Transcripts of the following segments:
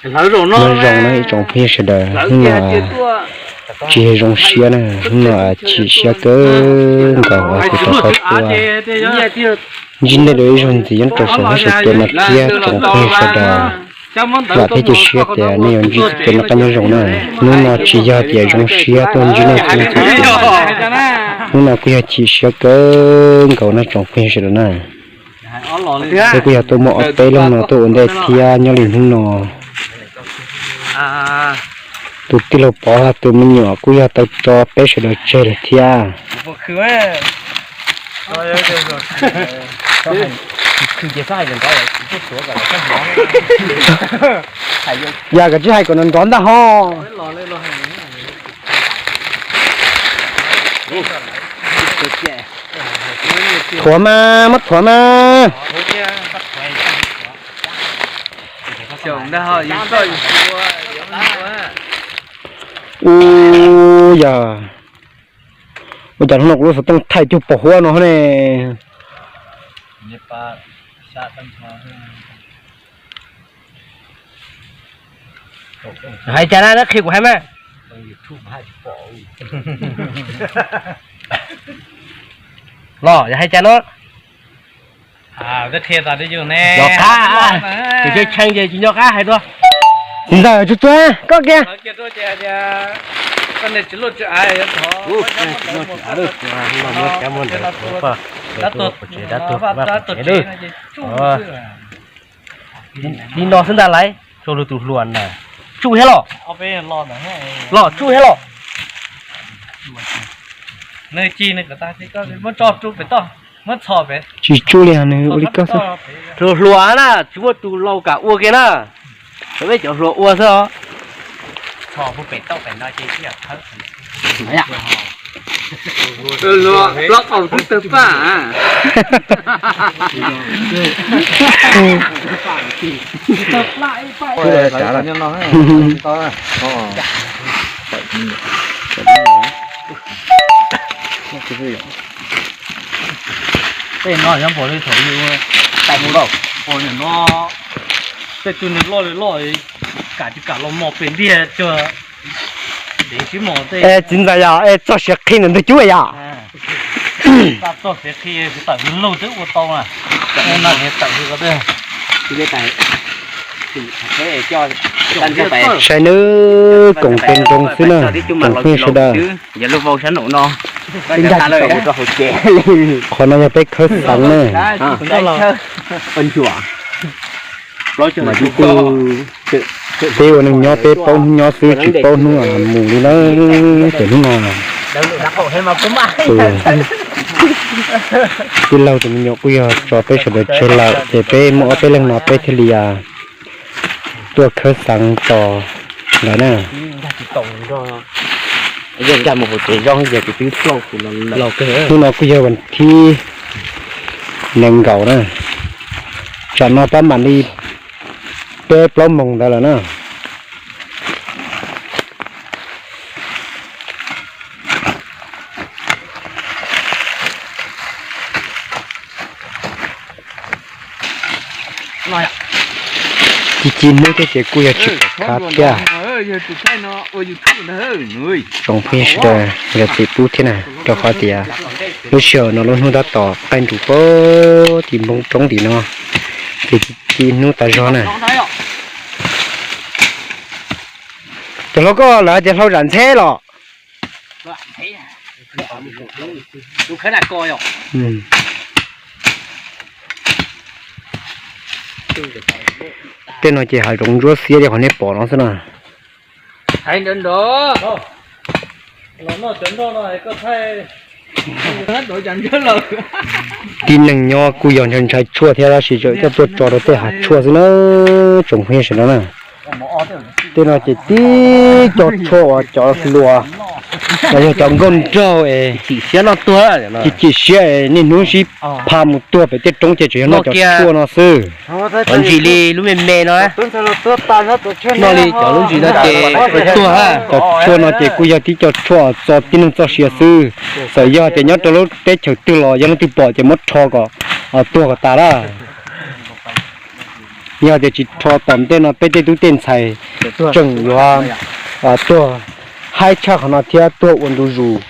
Nyob zoo na ib tsoom phooj ywg sawv daws, hnub no tsis yog zoo siab na, hnub no chim siab kawg nkaus uas kuv rov qab tuaj ntsib nej dua ib zaug ntxiv nyob rau saum huab saum cua no thiab tsoom phooj ywg sawv daws. Vam thiab cia siab tias nej yuav ntsib txoj kev noj qab nyob zoo na. Hnub no tsis yog tias zoo siab tuaj ntsib nej txhua tus, hnub no kuj yog chim siab kawg nkaus no tsoom phooj ywg sawv daws na. Peb kuj yog tuaj muaj ob peb leeg no tuaj ua ntej thiab nyob li hnub no. Tus tij laug Pov tus me nyuam kuj yog tau tso peb sawv daws tseg lawm thiab. Yog koj tsis hais kom nrov nrov ntag ho. Thuav mas, muab thuav mas. Ua yog, ua cas hnub no kuv lub xov tooj thaij cuag pos huab no ne. Hais cas na, qhia kuv hais mas. Los yog hais cas no? Nco qab, tus tshee tshee ces tsis nco qab hais dua. Txiv ntxawm tsuag tsuag koj kiag. Li no xwb ntag lauj, tsuj luag tus hluas na. Tsuj thiab los? Los tsuj thiab los? Tsis tsuj li nws ua li koj xwb. Hluas hluas na, tsis muaj tus laus kam ua kiag na. Peb cov hluas ua xwb os. Plaub qaum twb tawg paj. Tej no yog npaum li thaum yus tais mus lawm, pom niam no tej tug niag loj li loj, kam tsis kam los mos pem ntiag cuag dev sib mos tej. Txiv ntxawm yog txog siav qhi ntawm ntug cub yom. Txog siav qhi tawm lug twb ua tau na. Saib nawb, koom peb nroog xwb na, koom peb sawv daws. Qhov no yog peb khawb xeev na. Mas tib tug, peb ua neeg nyob peb paub hnub nyob xwb tsis paub hnub mus li na. Ces hnub no tij laug tus me nyuam kuj yog tso peb sawv daws tseg lawm ces peb muaj ob peb leeg no peb thiaj li tuaj khawb xeev tos lawm na. Hnub no kuj yog vas thib nees nkaum na, tsam no pab mam li peb plaub moos ntawd lawm na. Ci ci hnub thiab ces kuj yog tsis pom qab thiab. Tsoom phooj ywg sawv daws, yog tim pub thiab na, rau qhov tias lub sij hawm no lub hnub tab tom qaij nrus pag tim npoo roob tim no, ces ci ci hnub tas zog na. Cov hluas koj lawv hais tias hlau zam ntxheb los? Tej no ces hav zoov ntsuab xiab li qhov nej pom no xwb na. Tib neeg nyob kuj yog ntshai ntshai tshuaj thiab tab sis tseem coj tuaj tso rau tej hav tshuaj xwb na, tsoom phooj ywg sawv daws na. Tej no ces tib co tshuaj uas cov hluas los yog cov nkauj nraug es chim siab es niaj hnub sib pha mus tuag pem tej roob ces tseem yog noj cov tshuaj no xwb. Cov ntsis li lub me me no, noj li cov lub ntsis no ces tuag. Cov tshuaj no ces kuj yog tib co tshuaj txo tib neeg txoj sia xwb. Txawm yog tias nyob rau lub teb chaws twg los yog leej twg pom ces muab rho kom tuag kom tas lawm. Yog tias tsis rho tom ntej no peb tej tub tej ntxhais tseem yuav tuag haib tshaj qhov no thiab tuag ua ntu zus.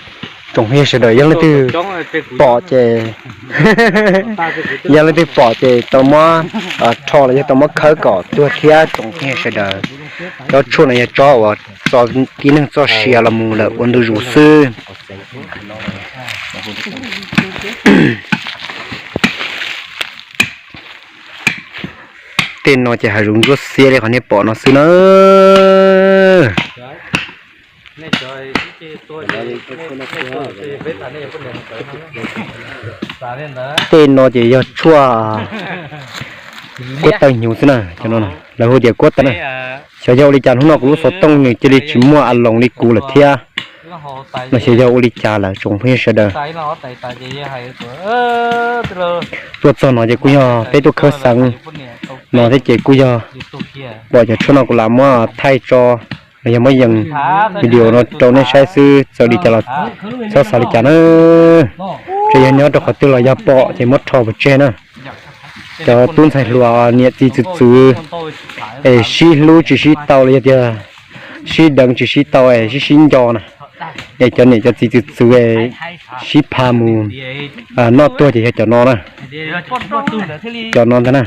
Tsoom phooj ywg sawv daws, yog leej twg pom ces, yog leej twg pom ces tau muab rho los yog tau muab khawb kom tuag thiab tsoom phooj ywg sawv daws. Tsob tshuaj no yog tsob uas tso tib neeg txoj sia los mus lawm ua ntu zus xwb. Tej no ces hav zoov ntsuab xiab li qhov nej pom no xwb na. Tej no ces yog tshuaj kuab taw hnyuv xwb na, lawv hu tias kuab taw na. Xyov yog ua li cas hnub no kuv lub xov tooj nws cia li tsis muaj a loos li kuv lawm thiab. No xyov yog ua li cas lawm tsoom phooj ywg sawv daws. Tuaj txog no ces kuj yog peb tuaj khawb xeev no thiab ces kuj yog pom cov tshuaj no kuv lam muab thaij tso los yog muab yees video no rau nej saib xwb, txawm li cas los txhob xav li cas na. Tsuas yog nyob rau qhov twg los yog pom ces muab rho pov tseg na. Cov tub ntxhais hluas niam txiv txwv txwv es sib hlub tsis sib tau los yog tias sib deev tsis sib tau es sib sib nco na, es cov niam cov txiv txwv txwv es sib pha mus noj tuag ces yog cov no na. Cov no ntag na.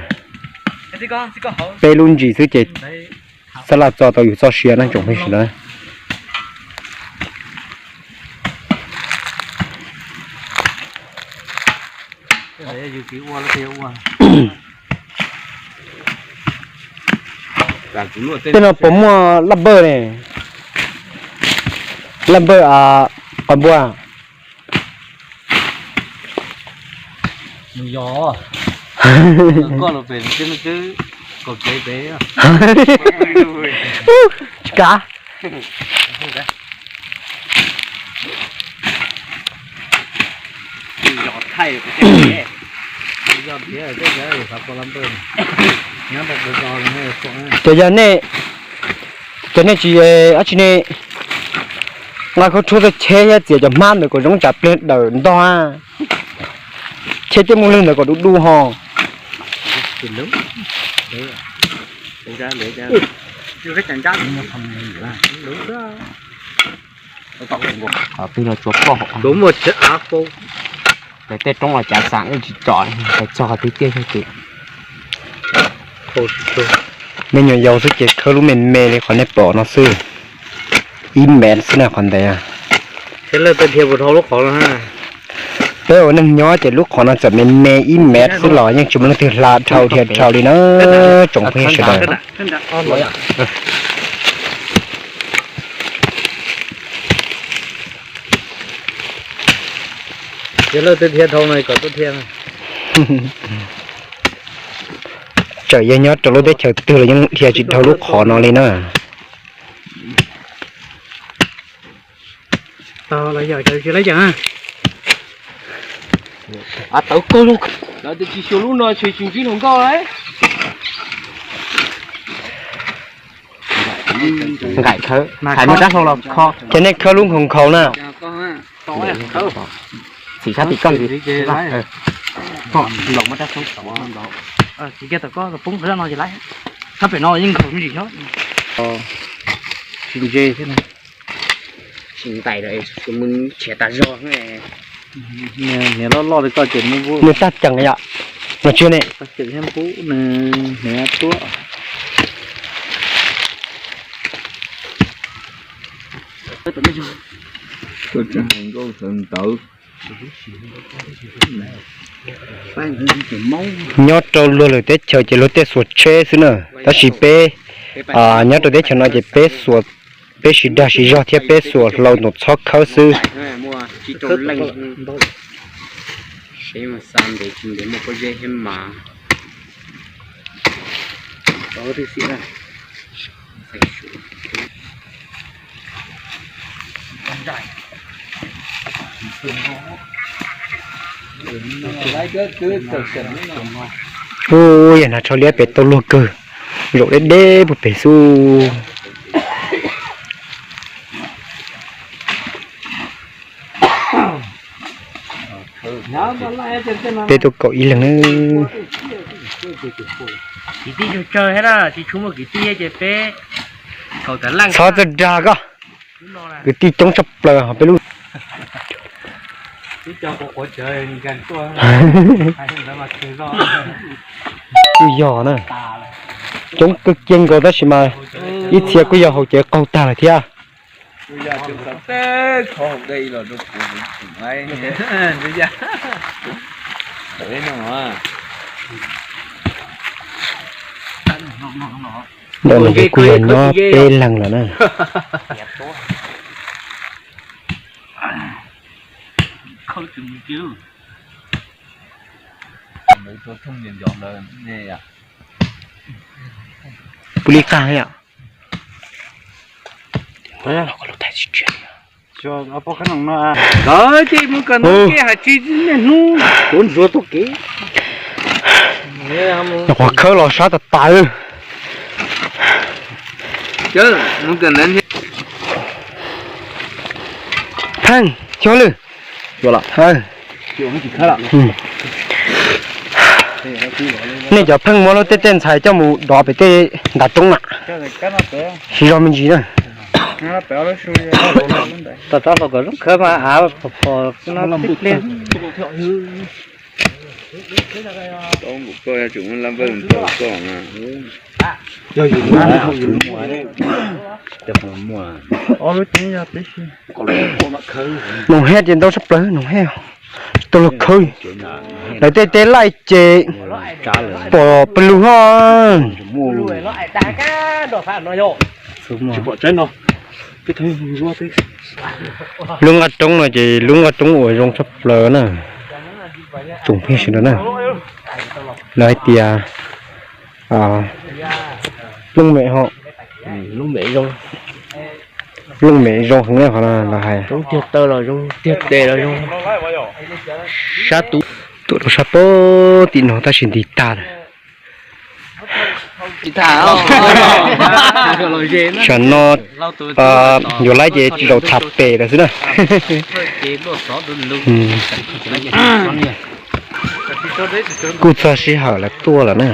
Peb lub ntsis xwb ces xab laj txo tau yus txoj sia na tsoom phooj ywg sawv daws. Tej no puas muaj laj npawj ne? Laj npawj qos npua. Tsis kav. Ces yog nej, ces nej tsis dab tsi ne, nqa khawb tshuaj tuaj cheb thiab txiav cov hmab ntawd kom zoo tsam pliag dawm ntog. Cheb tej muaj lwg ntawd kom du du ho. Twb los tsuav poj hauv, tej roob los cav xam wb tsis tsom, txog qhov twg tiaj xwb ces. Me nyuam yaus xwb ces khawb lub me me li qhov nej pom no xwb, ib mev xwb na qhov ntev. Peb ua neeg nyob ces lub qhov no txawm me me ib mev xwb los yeej tsis muaj leej twg hla dhau dhia dhau li na tsoom phooj ywg sawv daws. Txawm yog nyob rau lub teb chaws twg los yeej dhia tsis dhau lub qhov no li na. Nqaim khawb, hais muaj rab hlau los kho. Ces nej khawb lub nkhaus nkhaus na. Txim sab tim koj ntxiv. Tsis kiag tom koj poob qhov no ces lawm. Sab pem no yeej nkhaus me ntsis xwb. Tsis ntse thiab. Tsis ntais lawm, tshuav mus nrhiav tas zog. Hniav loj loj li koj ces nws tag ceev yom. No tsis ne, hniav tuab. Koj tseem hais nkauj sawv ntawd. Nyob rau luag lwm teb chaws ces luag tej xuas tsheb xwb na, tab sis peb nyob rau teb chaws no ces peb xuas, peb siv dag siv zog thiab peb xuas hlau ntaus txhob khawb xwb. Ub, yam hnav tsho liab pem tau luag kawg, zaum deb deb puag pem xwb. Peb tuaj kaum ib leeg na. Kwv tij tsawg tsawg thiab na, tsis tshua muaj kwv tij ces peb kaum tawm leej. Txhob txawj dag koj. Kwv tij coob tshaj plaws hos peb lub. Kuj yog na, coob kawg kiag nkaus tab sis mas ib txhia kuj yog haus cawv qaug tag lawm thiab. Ntawm no kuj yog nyob peb leeg lawm na. Puav leej qab yom. Nyuam qhuav khawb los sab tas tas. Pheej, xyov lwm. Nej cov pheej muab lub tej tej ntxhais coj mus dov pem tej ntav roob na. Siv zog me ntsis na. Tom tsob hlau kom zoo khawb mas av phom phom no tib pliag. Noog hej ces ntau tshaj plaws, noog hej, tsis tau luag khawb. Lawv tej teb laij ces pom pawg lug hos. Lub nqaj roob no ces lub nqaj roob uas zoo tshaj plaws na, tsoom phooj ywg sawv daws na. Lawv hais tias looj mem ho, looj mem zoo heev na, qhov no lawv hais. Tiag tes los zoo, sab tu, tuam rau sab pem tim no tab sis nti tag lawm. Tsam no yuav laib ces tsis zaum tham pem lawm xwb na. Kuj txog sij hawm lawv tuaj lawm na.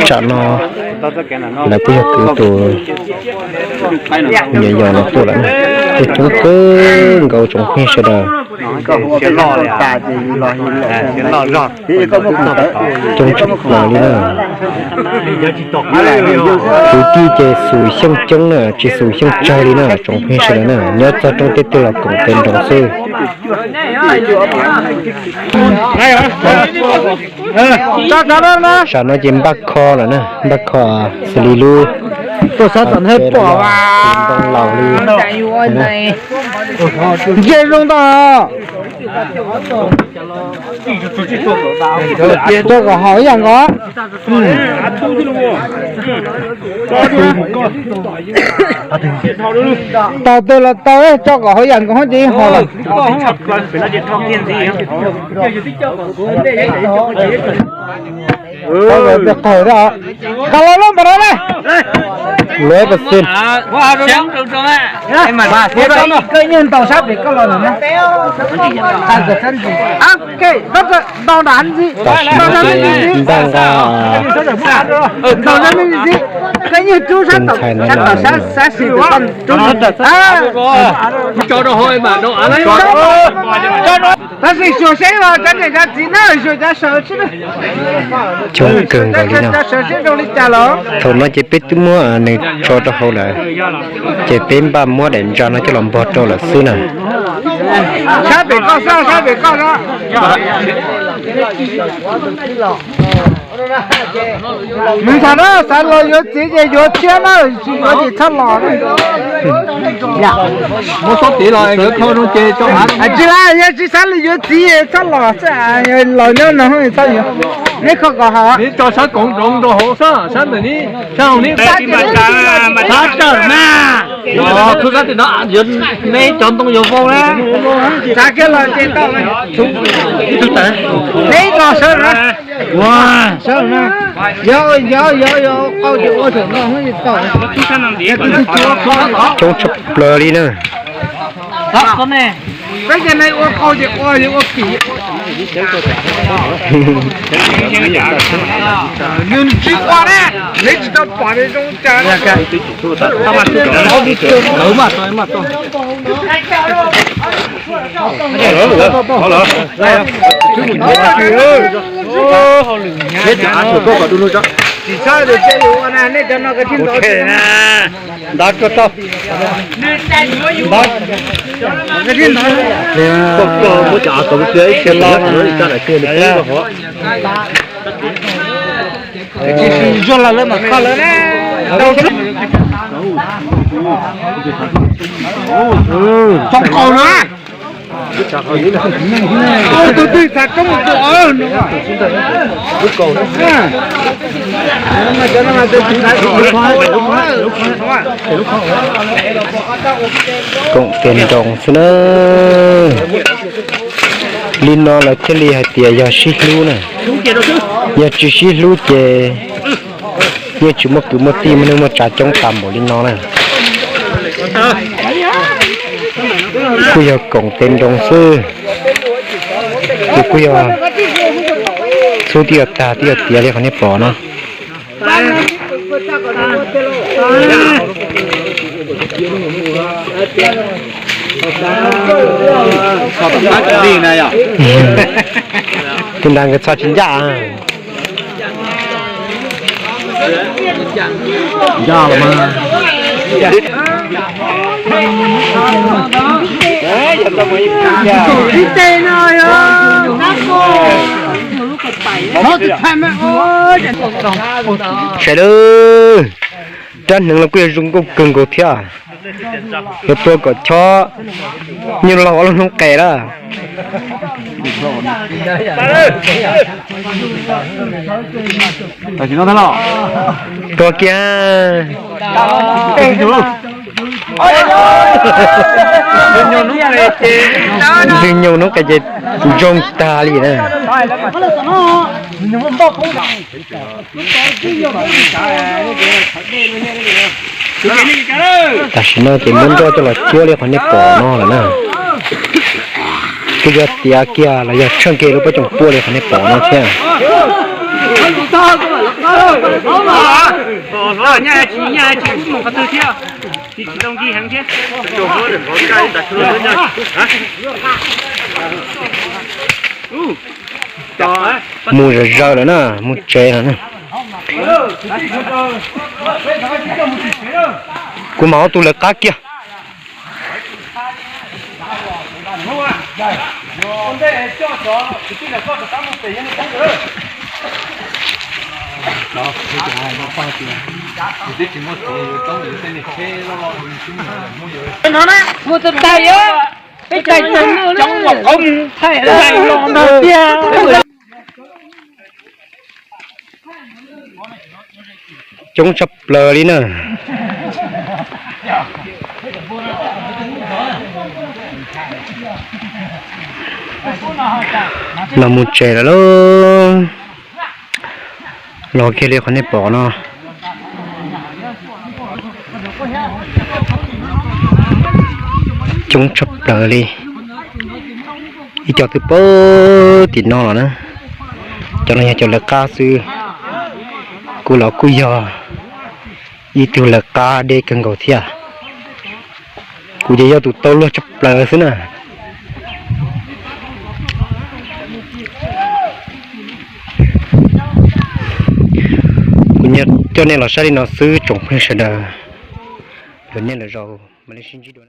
Tsam no lawv kuj yog kwv tus nyuam yaus no tuaj lawm na, coob kawg nkaus tsoom phooj ywg sawv daws. Coob tshaj plaws li na. Kwv tij ces xum xyeej coob na, tsis xum xyeej tsawg li na, tsoom phooj ywg sawv daws na, nyob txog roob teb twg los koom tes nroos xwb. Tsam no ces npaj kho lawm na, npaj kho xws li lub tuaj sab tom ntej pom ntoo laus li. Ntsej zoo ntau. Tso kom haum ib yam nkaus. Tau tes los tau, tso kom haum yam nkaus ces haum lawm. Qab los loj npaum no na. Lawv pas xim. Koj nyiag ntaus sab pem koj los na. Ntaus nram ntxi, ntaus nram ntxi, ntaus nram ntxi, koj nyiag rub sab tom sab tom sab sab xis tom koj rub. Tab sis xyuas seb cov niam cov txiv na, xyuas cov sawv seb, coob kawg nkaus li no. Cov sawv seb zoo li cas los. Thaum no ces peb twb muab nws tso rau hauv lawm, ces peb npaj muab daim ntsa no coj los npog rau lawm xwb na. Sab pem koj xwb, sab pem koj xwb. Nws tham na, xav los yuav txiv ces yuav thiab na, tsis yuav ces txhob los. Muab xob tiv los nkawd kho zoo ces tso hav. Tsis la, yog tsis xav los yuav txiv txhob los, los nyob no txhob yuav. Neb kho kom haum. Neb tso sab koov zoov rau hauv xwb, sab ntawm neb, sab hauv neb. Sab tsawm mas. Tub sab tim no yuav, neb cov ntoo yuav vau na. Tsav kiag los ces tau. Neb los sawv na. Ua, sawv na. Yog, yog, yog, yog qau ces ua saum no tau. Coob tshaj plaws li na. Peb cov neeg ua qau ces ua, ua kim. Nws tsis ua na, neb tsis tau pom zoo cas. Tsis txhob ua na, nej cov no koj tsis ntov. Ntov tsuag tau. Ntov. Koj muab cov av tov tias ib txhia los no ib txhia daim tiag nws peb los hov. Zuag los lawv mam kho lawv na. Tsoom qaum na. Tus twg txav roob tus no. Koom tes nroos xwb na. Li no lawv thiaj li hais tias yog sib hlub na. Yog tsis sib hlub ces yeej tsis muaj kwv muaj tij muaj neej muaj tsav coob tas npaum li no na. Kuj yog koom tes nroos xwb. Ces kuj yog xub twb yuav tag twb yuav tiav li qhov nej pom no. Tus nrad nkawd txhos tsis ncaj. Saib lawm, rab hneev los kuj yog zoo nkauj kawg nkaus thiab. Yuav tua kom chob nyuj laug ob lub hnub qes lawm. Tua kiag. Ntxwg nyoog hnub qes ces zoo tag li na. Tam sim no ces muab nroj coj los cuab li qhov nej pom no lawm na. Kuj yog tiav kiag los yog tsheej kiag lub pob coom puaj li qhov nej pom no thiab. Mus zom zaws lawm na, mus tsev lawm na. Kuv mam ua tus lawv qab kiag. Mus tag tag yuav peb cov coob ua qauv mus thaij thaij los ntag tiag. Coob tshaj plaws li na. Los mus tsev lawm lauj. Los kiag li qhov nej pom no. Coob tshaj plaws li. Ib co twb poob tim no los na. Cov no yog cov lawv qab xwb. Kuv los kuj yog ib tug lawv qab deb kawg nkaus thiab. Kuv ces yog tus tau luag tshaj plaws xwb na. Kuv coj nej los saib li no xwb tsoom phooj ywg sawv daws. Lawv niaj lawv zaus mam li sib ntsib dua.